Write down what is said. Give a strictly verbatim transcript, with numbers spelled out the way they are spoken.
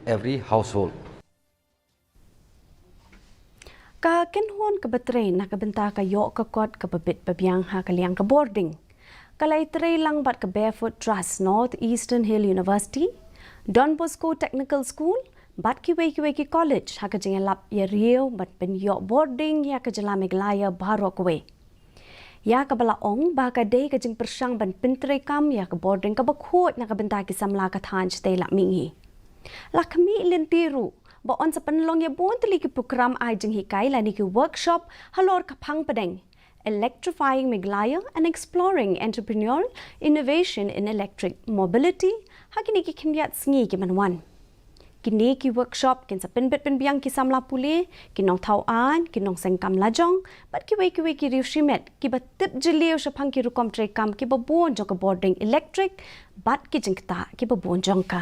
every household. Ka kynhun kaba trei na ka bynta ka ïoh ka kot kaba bit ba biang ha ka liang ka bording, ka la ïatrei lang bad ka Barefoot Trust, North Eastern Hill University, Don Bosco Technical School bad kiwei kiwei ki college ha ka jingïalap ïariew ban pynïoh bording ïa ka jylla Meghalaya baroh kawei. Ïa kaba la ong ba ka dei ka jingpyrshang ban pyntreikam ïa ka bording kaba khuid na ka bynta ki samla ka thaiñ shatei lam mihngi. La khmih lynti ruh ba yn sa pynlong ïa bun tylli ki prokram ai jinghikai lane ki workshop halor ka phang pdeng Electrifying Meghalaya and Exploring Entrepreneurial Innovation in Electric Mobility ha kine ki khyndiat sngi ki ban wan. Kine ki workshop kin sa pynbit pynbiang ki samla pule, ki nongthaw aiñ, ki nongseng kam lajong bad kiwei kiwei ki riew shimet kiba tip jylliew shaphang ki rukom treikam kiba bun jong ka bording elektrik bad ki jingktah kiba bun jong ka.